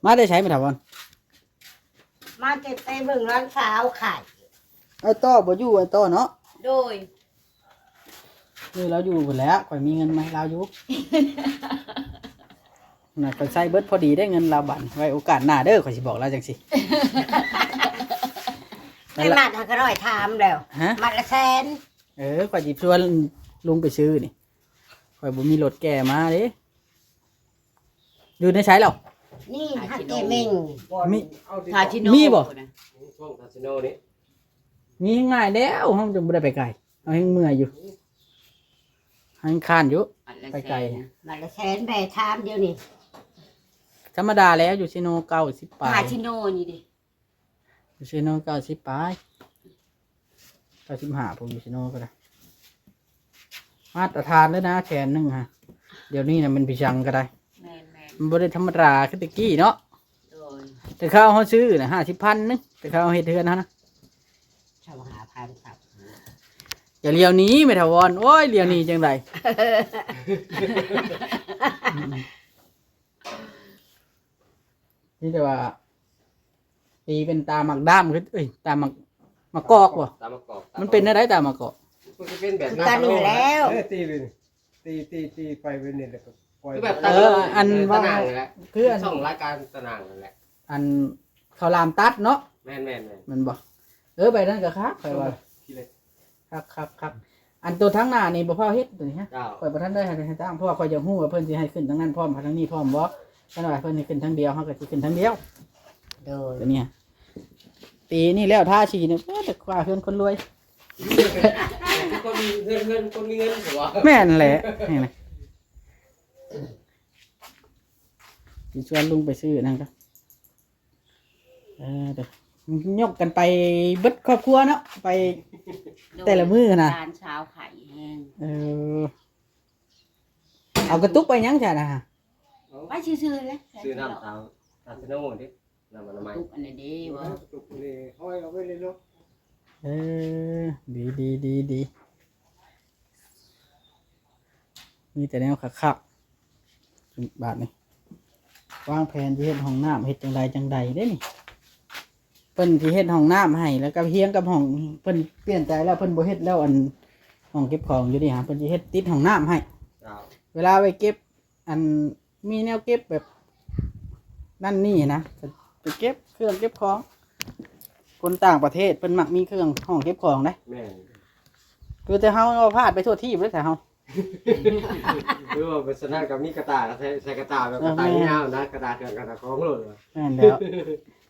ມາແຕ່ໃສແມ່ຖາວອນ? ມາແຕ່ໄປເບິ່ງຫຼານສາວຂາຍ ອ້າຍຕໍ່ບໍ່ຢູ່ ອ້າຍຕໍ່ເນາະ. ໂດຍ ເອີ ລາວຢູ່ພຸ້ນແຫຼະ ຂ້ອຍມີເງິນມາໃຫ້ລາວຢູ່. ນະ ຂ້ອຍໃຊ້ເບິດພໍດີໄດ້ເງິນລາວບາດ ໄວ້ໂອກາດໜ້າເດີ ຂ້ອຍຊິບອກລາວຈັ່ງຊີ້. ແຕ່ມັດຫັ້ນກໍນ້ອຍຖາມແລ້ວ ຮະ? ມັດລະແສນ. ເອີ ຂ້ອຍຊິຊວນລຸງໄປຊື້ນີ້ ຂ້ອຍບໍ່ມີລົດແກ່ມາເດ້. ຢູ່ໃນໃສລາວ? ນີ້ ທາຊິໂນ ຫາເກເມັງ ມີ ທາຊິໂນ ມີບໍ່? ຊ່ວງທາຊິໂນນີ້ ມີ ງ່າຍແລ້ວ ເຮົາຈັ່ງບໍ່ໄດ້ໄປໄກ ເຮົາຍັງເມື່ອຍຢູ່ ເຮົາຍັງຄ້ານຢູ່ ໄປໄກ. ມັດລະແສນ ແມ່ຖາມດຽວນີ້ ທຳມະດາແລ້ວ ຢູ່ເຊໂນເກົ້າສິບປາຍ ທາຊິໂນນີ້ເດ້. ຢູ່ເຊໂນເກົ້າສິບປາຍ ເກົ້າສິບຫ້າ ພວກຢູ່ເຊໂນກໍໄດ້ ມາດຕະຖານເລີຍນະ ແສນໜຶ່ງຫັ້ນ. ດຽວນີ້ນະມັນພິຊັງກໍໄດ້ ແມ່ນໆ ມັນບໍ່ໄດ້ທຳມະດາຄືແຕ່ກີ້ເນາະ. ໂດຍ ແຕ່ຄາວເຮົາຊື້ນະ ຫ້າສິບພັນໜຶ່ງ ແຕ່ຄາວເຮົາເຮັດເຮືອນຫັ້ນນະ ຊາວຫ້າພັນ ຄັບ. ຢ່າລຽວໜີແມ່ຖາວອນ ໂອ້ຍ ລຽວໜີຈັ່ງໃດ? ມີແຕ່ວ່າ ຕີເປັນຕາໝາກດ້າມຄື ເອີຍ ຕາໝາກ ໝາກກອກບໍ່? ຕາໝາກກອກ ມັນເປັນແນວໃດຕາໝາກກອກ? ມັນກໍເປັນແບບນັ້ນແຫຼະ. ເອີ ຕີເປັນ ຕີ ຕີ ຕີໄປເປັນນີ້ ແລ້ວກໍປ່ອຍ ຄືແບບ ເອີ ອັນວ່າ ຕາໜ່າງນັ້ນແຫຼະ ຄືອັນ ຊ່ອງລາຍການຕາໜ່າງນັ້ນແຫຼະ ອັນເຂົາລາມຕັດເນາະ. ແມ່ນໆໆ ແມ່ນບໍ່? ເອີ ໃບນັ້ນກໍຄັກ ຂ້ອຍວ່າ ຄັກໆໆ. ອັນໂຕທາງໜ້ານີ້ບໍ່ພາວເຮັດໂຕນີ້ຮະ ເຈົ້າ ຂ້ອຍບໍ່ທັນໄດ້ໃຫ້ ໃຫ້ຕັ້ງ ເພາະວ່າຂ້ອຍຢາກຮູ້ວ່າເພິ່ນຊິໃຫ້ຂຶ້ນທາງນັ້ນພ້ອມ ທາງນີ້ພ້ອມບໍ່. ຄັນວ່າເພິ່ນໃຫ້ຂຶ້ນທາງດຽວ ເຮົາກໍຊິຂຶ້ນທາງດຽວ. ໂດຍ ໂຕນີ້ ປີນີ້ແລ້ວທາສີນີ້ ໂອ້ ແຕ່ກວ່າເຮືອນຄົນລວຍ ຄົນມີເຮືອນ ເຮືອນຄົນມີເງິນ ແມ່ນແຫຼະ. ນີ້ນະ ຊິຊວນລຸງໄປຊື້ນັ້ນກໍ ເອີ ເດີ ຍົກກັນໄປເບິດຄອບຄົວເນາະ ໄປ ໂດຍ ແຕ່ລະມື້ນະ ຫຼານສາວໄຂ້ແຮງ. ເອີ ເອົາກະຕຸກໄປຫຍັງຊັ້ນນະ? ໄປຊື່ໆແຫຼະ ຊື້ນ້ຳຕາ ຕາສະໂນເດ້ ນ້ຳອະນາໄມ ກະຕຸກອັນນັ້ນເດ້ ກະຕຸກອັນນີ້ຫ້ອຍເອົາໄວ້ໃນລົດ. ເອີ ດີໆໆໆ ມີແຕ່ແນວຄັກໆ ບາດນີ້ ວາງແຜນຊິເຮັດຫ້ອງນ້ຳ ເຮັດຈັ່ງໃດຈັ່ງໃດເດ້ນີ້. ເພິ່ນຊິເຮັດຫ້ອງນ້ຳໃຫ້ ແລ້ວກໍຮຽງກັບຫ້ອງ ເພິ່ນປ່ຽນໃຈແລ້ວ ເພິ່ນບໍ່ເຮັດແລ້ວ ອັນ ຫ້ອງເກັບຂອງຢູ່ນີ້ຫາ ເພິ່ນຊິເຮັດຕິດຫ້ອງນ້ຳໃຫ້. ເຈົ້າ ເວລາໄປເກັບ ອັນ ມີແນວເກັບແບບນັ້ນນີ້ນະ ໄປເກັບເຄື່ອງເກັບຂອງ. ຄົນຕ່າງປະເທດເພິ່ນມັກມີເຄື່ອງຫ້ອງເກັບຂອງເດ້. ແມ່ນ ຄືແຕ່ເຮົາເນາະ ພາດໄປທົ່ວທີບເລີຍແທ້ເຮົາ. ຫຼືວ່າໄປສະນັ້ນກໍມີກະຕ່າ ໃສ່ ໃສ່ກະຕ່າແບບ ເອີ ກະຕ່າຍາວນະ ກະຕ່າເຄື່ອງກະຕ່າຂອງໂລດ. ແມ່ນແລ້ວ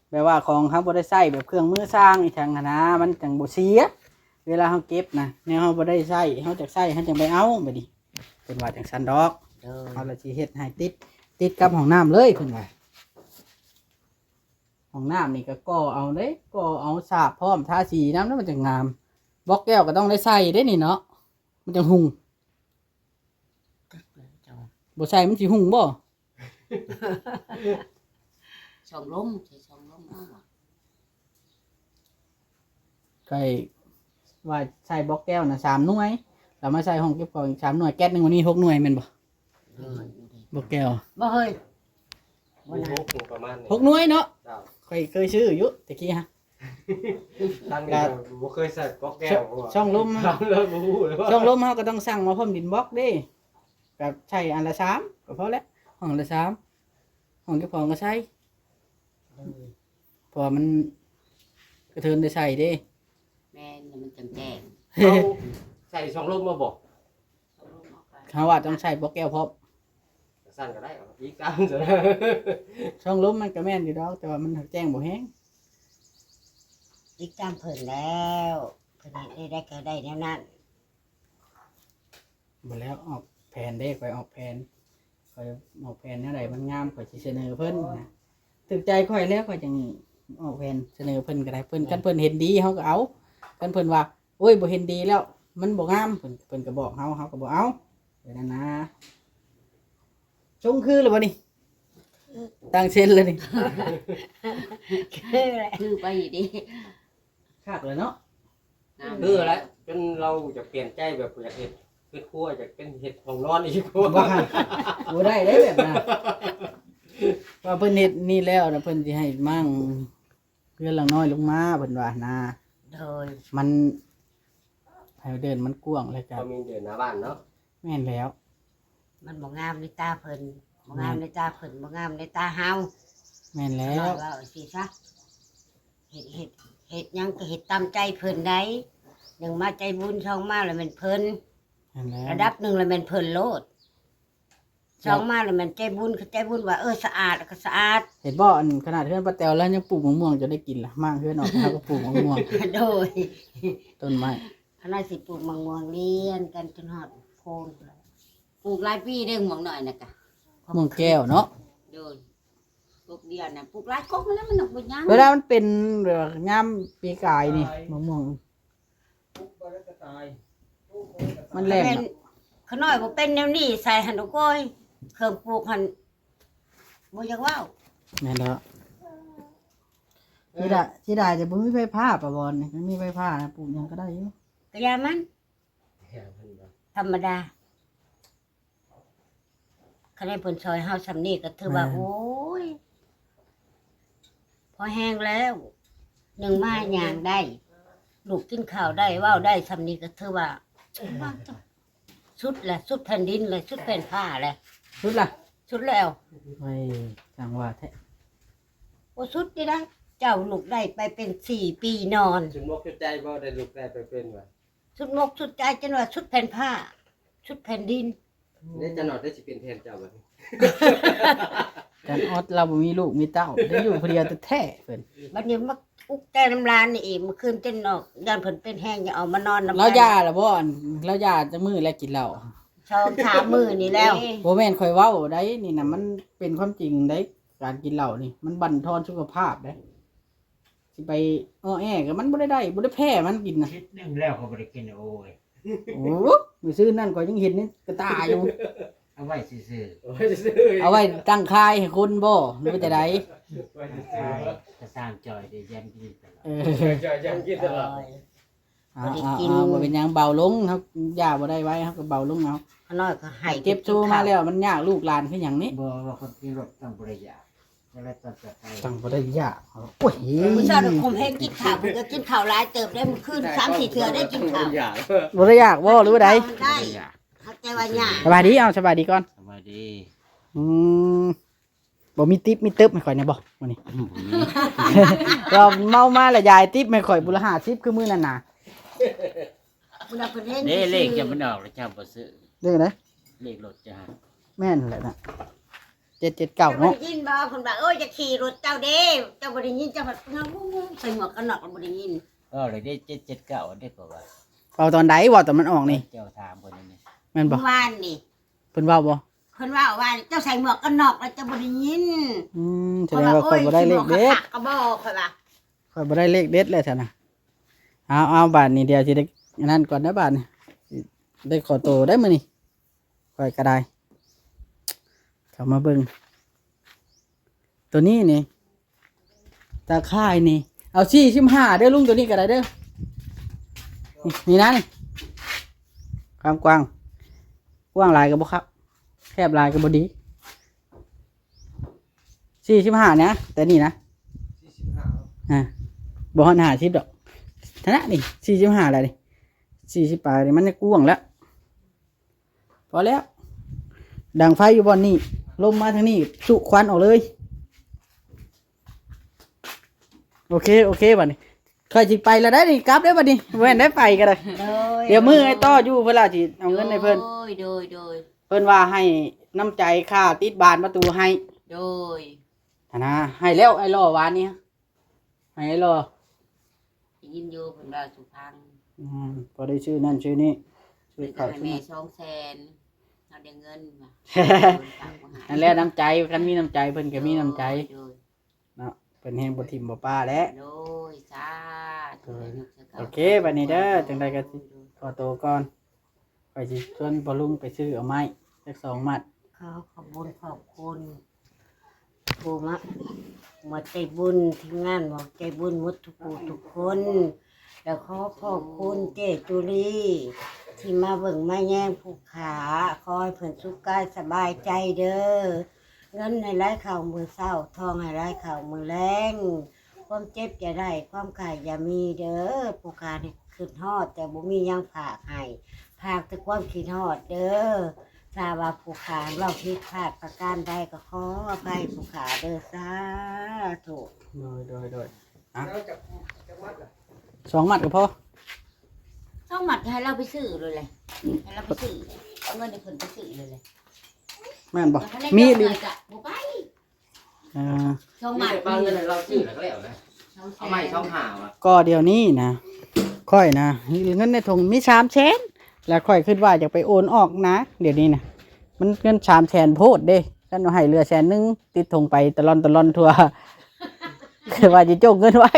ແບບວ່າຂອງເຮົາບໍ່ໄດ້ໃຊ້ແບບເຄື່ອງມືຊ່າງອີ່ຫຍັງຫັ້ນນະ ມັນຈັ່ງບໍ່ເສຍ. ເວລາເຮົາເກັບນະ ແນວເຮົາບໍ່ໄດ້ໃຊ້ ເຮົາຈັກໃຊ້ ເຮົາຈັ່ງໄປເອົາ ບາດນີ້ ເພິ່ນວ່າຈັ່ງຊັ້ນດອກ. ໂດຍ ເຮົາລະຊິເຮັດໃຫ້ຕິດ ຕິດກັບຫ້ອງນ້ຳເລີຍ ເພິ່ນວ່າ. ຫ້ອງນ້ຳນີ້ກໍກໍ່ເອົາເດ້ ກໍ່ເອົາສາບພ້ອມ ທາສີນຳ ແລ້ວມັນຈັ່ງງາມ. ບລັອກແກ້ວກໍຕ້ອງໄດ້ໃສ່ເດ້ນີ້ເນາະ ມັນຈັ່ງຮຸ່ງ. ບໍ່ໃສ່ມັນຊິຮຸ່ງບໍ່? ສອງລົມ ໃສ່ສອງລົມເອົາ. ຂ້ອຍວ່າໃສ່ບລັອກແກ້ວນະສາມໜ່ວຍ ແລ້ວມາໃສ່ຫ້ອງເກັບຂອງອີກສາມໜ່ວຍ ແກັດໜຶ່ງມັນມີຫົກໜ່ວຍແມ່ນບໍ່? ເອີ ບລັອກແກ້ວ ບໍ່ເຮີ້ຍ ມີຫົກປະມານນີ້ ຫົກໜ່ວຍເນາະ. ເຈົ້າ ຂ້ອຍເຄີຍຊື້ຢູ່ແຕ່ກີ້ຮະ ຕັ້ງນີ້ກໍບໍ່ເຄີຍໃສ່ບລັອກແກ້ວ ຊ່ອງລົມ ຊ່ອງລົມເຮົາກໍຕ້ອງສັ່ງມາພ້ອມດິນບລັອກເດ້ ກໍໃສ່ອັນລະສາມກໍພໍແລ້ວ ຫ້ອງລະສາມ ຫ້ອງເກັບຂອງກໍໃສ່ ເອີ ເພາະວ່າມັນກະເທີນໄດ້ໃສ່ເດ້. ແມ່ນ ແລ້ວມັນຈັ່ງແຈ້ງ ເຮົາໃສ່ຊ່ອງລົມມາບໍ່? ເຮົາວ່າຕ້ອງໃສ່ບລັອກແກ້ວພ້ອມ ຊັ້ນກໍໄດ້ ອີກສາມ ຊ່ອງລົມມັນກໍແມ່ນຢູ່ດອກ ແຕ່ວ່າມັນແຈ້ງບໍ່ແຮງ ອີກຕາມເພິ່ນແລ້ວ ເພິ່ນເຮັດໄດ້ກໍໄດ້ແນວນັ້ນ. ບໍ່ແລ້ວ ອອກແຜນເດ້ ຂ້ອຍອອກແຜນ ຂ້ອຍອອກແຜນແນວໃດມັນງາມ ຂ້ອຍຊິສະເໜີເພິ່ນນະ ຖືກໃຈຂ້ອຍແລ້ວ ຂ້ອຍຈັ່ງອອກແຜນສະເໜີເພິ່ນກໍໄດ້ ເພິ່ນ ແມ່ນ ຄັນເພິ່ນເຫັນດີເຮົາກໍເອົາ ຄັນເພິ່ນວ່າ ໂອ້ຍ ບໍ່ເຫັນດີແລ້ວ ມັນບໍ່ງາມ ເພິ່ນ ເພິ່ນກໍບອກເຮົາ ເຮົາກໍບໍ່ເອົາ ແບບນັ້ນນະ. ຊົງຄືແລ້ວບໍ່ນີ້? ຕັ້ງເຊັນແລ້ວນີ້ ຄືແຫຼະ ຄືໄປອີກເດ້ ຄັກແລ້ວເນາະ. ຄືແຫຼະ ຈົນລາວຢາກປ່ຽນໃຈ ແບບຢາກເຮັດເຮືອນຄົວ ຢາກເປັນເຮັດຫ້ອງນອນອີກ ບໍ່ ບໍ່ໄດ້ເດ້ແບບນັ້ນ ວ່າເພິ່ນເຮັດນີ້ແລ້ວນະ ເພິ່ນຊິໃຫ້ມ້າງເຮືອນຫຼັງນ້ອຍລົງມາ ເພິ່ນວ່ານະ. ໂດຍ ມັນ ໃຫ້ເດີ່ນມັນກວ້າງ ແລ້ວກໍ ເຂົາມີເດີ່ນໜ້າບ້ານເນາະ. ແມ່ນແລ້ວ ມັນບໍ່ງາມໃນຕາເພິ່ນ ບໍ່ງາມ ແມ່ນ ໃນຕາເພິ່ນ ບໍ່ງາມໃນຕາເຮົາ. ແມ່ນແລ້ວ ເວົ້າຊີ້ຊະ ເຮັດ ເຮັດ ເຮັດຫຍັງກໍເຮັດຕາມໃຈເພິ່ນໄດ໋. ໜຶ່ງມາໃຈບຸນ ສອງມາແລ້ວແມ່ນເພິ່ນ ແມ່ນແລ້ວ ລະດັບໜຶ່ງແລ້ວແມ່ນເພິ່ນໂລດ. ສອງມາແລ້ວແມ່ນໃຈບຸນ ໃຈບຸນວ່າ ເອີ ສະອາດ ແລ້ວກໍສະອາດ. ເຫັນບໍ່ ອັນຂະໜາດເຮືອນປ້າແຕວລາວຍັງປູກໝາກມ່ວງຈົນໄດ້ກິນລະ ມ້າງເຮືອນອອກ ເຮົາກໍປູກໝາກມ່ວງ. ໂດຍ ຕົ້ນໄມ້ ຂະໜາດຊິປູກໝາກມ່ວງລຽນກັນຈົນຮອດໂພນພຸ້ນລະ ປູກຫຼາຍປີເດ້ ໝວກນ້ອຍນະກະ ມ່ວງແກ້ວເນາະ. ໂດຍ ກົກດຽວນະ ປູກຫຼາຍກົກແລ້ວ ມັນຍັງບໍ່ຍັງ. ເວລາມັນເປັນແບບຍາມປີກາຍນີ້ ໝາກມ່ວງ ມັນແລ້ງ ແມ່ນ ເນາະ ຂະນ້ອຍບໍ່ເປັນແນວນີ້ໃສ່ຫັ້ນ ໂອ້ຍ ເຄື່ອງປູກຫັ້ນບໍ່ຢາກເວົ້າ. ແມ່ນແລ້ວ ເສຍດາຍ ເສຍດາຍແຕ່ບໍ່ມີໄຟຟ້າ ປາບອນນີ້ ຄັນມີໄຟຟ້ານະ ປູກຫຍັງກໍໄດ້ຢູ່. ກະຢ່າມັນ ທຳມະດາ. ຄັນໃຫ້ເພິ່ນຊ່ອຍເຮົາຊ່ຳນີ້ກໍຖືວ່າ ແມ່ນ ໂອ້ຍ ພໍແຮງແລ້ວ. ໜຶ່ງມາຍ່າງໄດ້ ລູກກິນເຂົ້າໄດ້ ເວົ້າໄດ້ຊ່ຳນີ້ກໍຖືວ່າ ສຸດແຫຼະ ສຸດແຜ່ນດິນແຫຼະ ສຸດແຜ່ນຟ້າແຫຼະ. ສຸດລະ? ສຸດແລ້ວ. ໂອ້ຍ ຈັ່ງວ່າແທ້. ບໍ່ສຸດນີ້ນະ ເຈົ້າລູກໄດ້ໄປເປັນສີ່ປີນອນ. ສຸດໝົກສຸດໃຈບໍ່ ໄດ້ລູກໄດ້ໄປເປັນວ່າ ສຸດໝົກສຸດໃຈ ຈົນວ່າສຸດແຜ່ນຟ້າ ສຸດແຜ່ນດິນ. ເດ້ ຈານອດໄດ້ຊິເປັນແທນເຈົ້າບັດນີ້. ຈານອອດລາວບໍ່ມີລູກມີເຕົ້າ ໄດ້ຢູ່ຜູ້ດຽວແທ້ໆ ເພິ່ນ. ບັດນີ້ມາອຸກແຕ່ນຳຫຼານນີ້ອີກ ມື້ຄືນຈົນນອນ ຢ້ານເພິ່ນເປັນແຮງ ຢ່າເອົາມານອນນຳ. ລາວຢ່າລະບໍ່? ອັນລາວຢ່າຈັກມື້ແລ້ວກິນເຫຼົ້າ? ສອງສາມມື້ນີ້ແລ້ວ. ບໍ່ແມ່ນຂ້ອຍເວົ້າໄດ໋ ນີ້ນະ ມັນເປັນຄວາມຈິງໄດ໋. ການກິນເຫຼົ້ານີ້ມັນບັ່ນທອນສຸຂະພາບເດ້. ຊິໄປອ້ອແອກໍມັນບໍ່ໄດ້ໄດ້ ບໍ່ໄດ້ແພ້ມັນກິນນະ. ທິດໜຶ່ງແລ້ວກໍບໍ່ໄດ້ກິນ ໂອ້ຍ. ໂອ້ ມື້ຊືນນັ້ນຂ້ອຍຍັງເຫັນໃນກະຕ່າຢູ່. ເອົາໄວ້ຊື່ໆ ເອົາໄວ້ຊື່ໆ ເອົາໄວ້ຕັ້ງຂາຍໃຫ້ຄົນບໍ່ ຫຼືວ່າແຕ່ໃດ? ຂາຍກະສ້າງຈ່ອຍໄດ້ແຍ່ງກິນຕະຫຼອດ. ເອີ ຈ່ອຍແຍ່ງກິນຕະຫຼອດ. ເອົາ ບໍ່ໄດ້ກິນ ເອົາ ເອົາ ບໍ່ເປັນຫຍັງ ເບົາລົງ. ເຮົາຢາບໍ່ໄດ້ໄວ ເຮົາກໍເບົາລົງເອົາ. ຂ້ານ້ອຍກໍໃຫ້ເຈັບໂຊມາແລ້ວ ມັນຍາກລູກຫຼານຄືຫຍັງນີ້. ບໍ່ ວ່າຄົນຂີ່ລົດຕ້ອງບໍ່ໄດ້ຢາກ ກໍເລີຍຕ້ອງໄປ ຕ້ອງບໍ່ໄດ້ຢາກ. ໂອ້ຍ ມື້ເຊົ້ານີ້ຄົມແຮງກິນເຂົ້າ ເພິ່ນກໍກິນເຂົ້າຫຼາຍເຕີບໄດ້ ມື້ຄືນສາມສີ່ເທື່ອໄດ້ກິນເຂົ້າ. ບໍ່ໄດ້ຢາກບໍ່ ຫຼືວ່າໃດ? ໄດ້ ຫາກແຕ່ວ່າຍາກ. ສະບາຍດີ ເອົາ ສະບາຍດີກ່ອນ. ສະບາຍດີ. ອືມ ບໍ່ມີຕິບມີເຕີບໃຫ້ຂ້ອຍແດ່ບໍ່ມື້ນີ້? ອືມ ບໍ່ມີ. ລາວເມົາມາລະຢາຍຕິບໃຫ້ຂ້ອຍ ບຸນລະຫ້າສິບ ຄືມື້ນັ້ນນະ. ເດ້ ເລກຈະມັນອອກແລ້ວເຈົ້າບໍ່ຊື້. ເລກໃດ? ເລກລົດເຈົ້າຫັ້ນ. ແມ່ນແຫຼະນະ ເຈັດເຈັດເກົ້າ ເຈົ້າບໍ່ໄດ້ຍິນບໍ່? ເນາະ ເພິ່ນວ່າ ໂອ້ຍ ຈະຂີ່ລົດເຈົ້າເດ້ ເຈົ້າບໍ່ໄດ້ຍິນ ເຈົ້າພັດງຸ້ງໆ ໃສ່ໝວກກັນນັອກ ບໍ່ໄດ້ຍິນ. ເວົ້າເລີຍເດ້ ເຈັດເຈັດເກົ້າ ເດ້ ກໍວ່າ. ເວົ້າຕອນໃດ? ເວົ້າຕອນມັນອອກນີ້. ເຈົ້າຖາມເພິ່ນນີ້ ແມ່ນບໍ່? ເມື່ອວານນີ້ ເພິ່ນເວົ້າບໍ່? ເພິ່ນເວົ້າວ່າ ເຈົ້າໃສ່ໝວກກັນນັອກແລ້ວເຈົ້າບໍ່ໄດ້ຍິນ. ອືມ ສະແດງວ່າຂ້ອຍບໍ່ໄດ້ເລກເດັດ. ຂ້ອຍວ່າ ຂ້ອຍບໍ່ໄດ້ເລກເດັດແລ້ວຊັ້ນນະ. ເອົາ ເອົາ ບາດນີ້ດຽວຊິໄດ້ອັນນັ້ນກ່ອນເດີ ບາດນີ້ຊິໄດ້ຂໍໂຕໄດ້ມື້ນີ້. ຂ້ອຍກໍໄດ້ເຂົ້າມາເບິ່ງ ໂຕນີ້ນີ້ ຕາຂ່າຍນີ້ ເອົາສີ່ສິບຫ້າເດີລຸງ ໂຕນີ້ກໍໄດ້ເດີ. ນີ້ ນີ້ນະ ນີ້ ຄວາມກວ້າງ ກວ້າງຫຼາຍກໍບໍ່ຄັກ ແຄບຫຼາຍກໍບໍ່ດີ. ສີ່ສິບຫ້ານະ ແຕ່ນີ້ນະ ສີ່ສິບຫ້າ ອ່າ ບໍ່ຮອດຫ້າສິບດອກ ຫັ້ນນະ ນີ້ສີ່ສິບຫ້າແລ້ວນີ້ ສີ່ສິບປາຍນີ້ ມັນຍັງກວ້າງແລ້ວ. ພໍແລ້ວ ດັງໄຟຢູ່ບ່ອນນີ້ ລົມມາທາງນີ້ ສຸຄວັນອອກເລີຍ. ໂອເຄ ໂອເຄ ບາດນີ້ຂ້ອຍຊິໄປແລ້ວໄດ໋ນີ້ ກັບເດີບາດນີ້ ບໍ່ແມ່ນໄດ້ໄປກໍໄດ້. ໂດຍ ດຽວມື້ໄອ້ຕໍ່ຢູ່ເພິ່ນລະຊິເອົາເງິນໃຫ້ເພິ່ນ. ໂດຍ ໂດຍ ໂດຍ. ເພິ່ນວ່າໃຫ້ນ້ຳໃຈຄ່າຕິດບານປະຕູໃຫ້. ໂດຍ. ຫັ້ນນະ ໃຫ້ແລ້ວໄອ້ຫຼໍ່ວານນີ້ ໃຫ້ຫຼໍ່ ໄດ້ຍິນຢູ່ເພິ່ນເວົ້າສູ່ຟັງ. ອືມ ພໍໄດ້ຊື້ນັ້ນຊື້ນີ້ ຊື້ເຂົ້າ ເພິ່ນໃຫ້ແມ່ສອງແສນ ເຮົາໄດ້ເງິນວ່າ ເພິ່ນຝາກມາໃຫ້. ນັ້ນແຫຼະນ້ຳໃຈ ຄັນມີນ້ຳໃຈເພິ່ນກໍມີນ້ຳໃຈ. ໂດຍ ໂດຍ ເນາະ ເພິ່ນແຮງບໍ່ຖິ້ມບໍ່ປະແຫຼະ. ໂດຍ ສາທຸ. ໂອເຄ ບາດນີ້ເດີ ຈັ່ງໃດກໍຊິ ໂດຍ ຂໍໂຕກ່ອນ. ຂ້ອຍຊິຊວນພໍ່ລຸງໄປຊື້ເອົາໄມ້ຈັກສອງມັດ. ຂໍຂອບບຸນຂອບຄຸນຜູ້ມາ ໝວດໃຈບຸນ ທີມງານໝວດໃຈບຸນໝົດທຸກຜູ້ທຸກຄົນ ແລະ ຂໍຂອບຄຸນເຈ້ຈູລີທີ່ມາເບິ່ງມາແຍງຜູ້ຂ້າ. ຂໍໃຫ້ເພິ່ນສຸກກາຍສະບາຍໃຈເດີ. ເງິນໃຫ້ໄຫຼເຂົ້າມື້ເຊົ້າ ທອງໃຫ້ໄຫຼເຂົ້າມື້ແລງ. ຄວາມເຈັບຢ່າໄດ້ ຄວາມໄຂ້ຢ່າມີເດີ. ຜູ້ຂ້ານີ້ຄິດຮອດ ແຕ່ບໍ່ມີຫຍັງຝາກໃຫ້ ຝາກແຕ່ຄວາມຄິດຮອດເດີ. ຖ້າວ່າຜູ້ຂ້າເວົ້າຜິດພາດປະການໃດ ກໍຂໍອະໄພຜູ້ຂ້າເດີ. ສາທຸ. ໂດຍ ໂດຍ ໂດຍ. ອ່ະ ແລ້ວຈັກ ຈັກມັດລະ? ສອງມັດກໍພໍ. ສອງມັດໃຫ້ລາວໄປຊື້ໂລດແຫຼະ ໃຫ້ລາວໄປຊື້ ເອົາເງິນໃຫ້ເພິ່ນໄປຊື້ໂລດແຫຼະ. ແມ່ນບໍ່? ມີອີ່ຫຼີ ກະບໍ່ໄປ. ເອີ ສອງມັດ ມີແຕ່ປາເງິນໃຫ້ລາວຊື້ແລ້ວກໍແລ້ວນະ. ເອົາໃໝ່ສອງຫ້າວ່ະ. ກໍດຽວນີ້ນະ ຂ້ອຍນະ ເງິນໃນຖົງມີສາມແສນ ແລ້ວຂ້ອຍຄິດວ່າຈະໄປໂອນອອກນະ ດຽວນີ້ນະ ມັນເງິນສາມແສນໂພດເດ້. ຄັນວ່າໃຫ້ເຫຼືອແສນໜຶ່ງ ຕິດຖົງໄປຕະລອນຕະລອນທົ່ວ ວ່າຈະໂຈກເງິນໄວ້.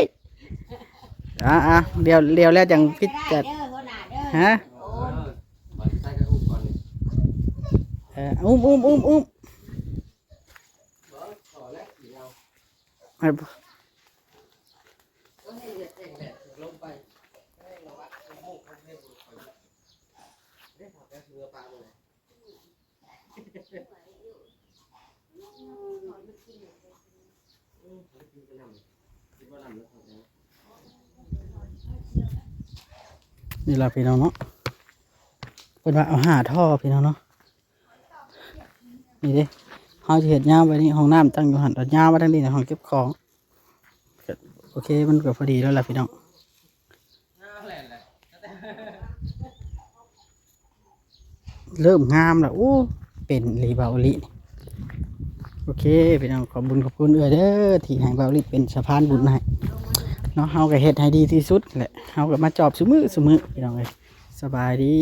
ອ່າໆ ດຽວ ດຽວແລ້ວຈັ່ງພິຈາລະນາ. ຮະ? ເອີ ອຸ້ມ ອຸ້ມ ອຸ້ມ ອຸ້ມ. ນີ້ລະພີ່ນ້ອງເນາະ ເພິ່ນວ່າເອົາຫ້າທໍ່ພີ່ນ້ອງເນາະ. ນີ້ເດ້ ເຮົາຊິເຮັດຍາວໄວ້ນີ້ ຫ້ອງນ້ຳຕັ້ງຢູ່ຫັ້ນ ແລ້ວຍາວມາທາງນີ້ນະ ຫ້ອງເກັບຂອງ. ໂອເຄ ມັນກໍພໍດີແລ້ວລະພີ່ນ້ອງ. ເລີ່ມງາມລະ. ໂອ້ ເປັນອີ່ຫຼີບ່າວອີ່ຫຼີ. ໂອເຄພີ່ນ້ອງ ຂອບບຸນຂອບຄຸນເອື້ອຍເດີ ທີ່ໃຫ້ບ່າວອີ່ຫຼີເປັນສະພານບຸນໃຫ້ເນາະ. ເຮົາກໍເຮັດໃຫ້ດີທີ່ສຸດແຫຼະ ເຮົາກໍມາຈອບຊຸມື້ ຊຸມື້ພີ່ນ້ອງເອີຍ. ສະບາຍດີ.